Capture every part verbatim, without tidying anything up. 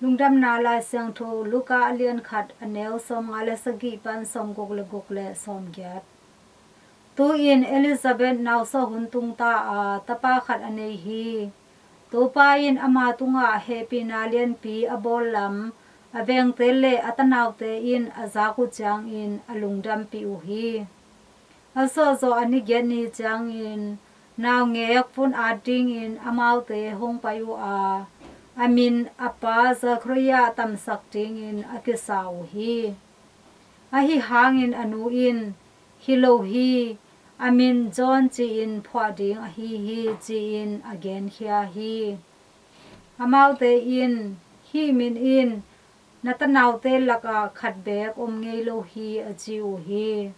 Lungdamna Lai Siangtho Luka a lian khat, a neu sawmnga le sagih pan sawmguk le guk le sawmgiat. Tu-in Elizabeth nausuah hun tungta a, tapa khat a nei hi. Topa in ama tungah hehpihna lianpi a bawl lam a vengte le a tanaute in a zak uh ciangin a lungdampih uh hi. A suahzawh a ni giat ni ciangin naungek vun at dingin amaute hong pai uh a, a min a pa Zachariah tamsak dingin a kisa uh hi. Ahi hangin a nu in, "Hi lo hi, a min John ci-in phuah ding ahi hi," ci-in a genkhia hi. Amaute in, "Hih min in na tanaute lakah khat beek om ngei lo hi," a ci uh hi.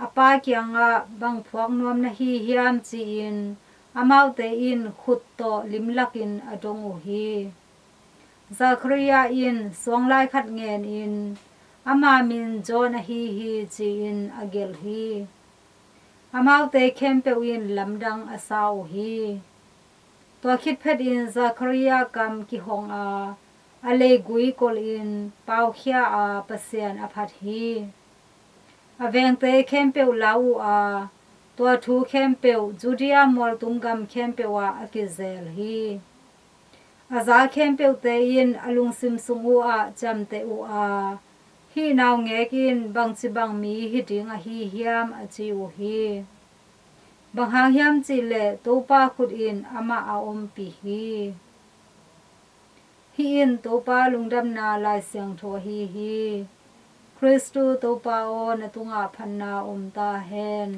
A pa kiangah, "Bang phuak nuam na hi hiam?" ci-in amaute in khut tawh limlakin a dong uh hi. Zachariah in suanglai khat ngenin, "Ama min John ahi hi," ci-in a gelh hi. Amaute khempeuh in lamdang a sa uh hi. Tua khit phetin Zachariah kam kihong a, a leigui kolhin paukhia a, Pasian a phat hi. A vengte khempeuh lau uh a, tua thu khempeuh Judea mualtum gam khempeuh ah a kizel hi. A za khempeuhte in a lungsim sung uh ah ciamteh uh a, "Hih naungek in bangci bang mi hi ding ahi hiam?" a ci uh hi. "Bang hang hiam cih leh Topa khut in amah a ompih hi." Hih in Topa lungdamna Lai Siangtho ahi hi. Khristu Topa aw, na tungah phatna om ta hen.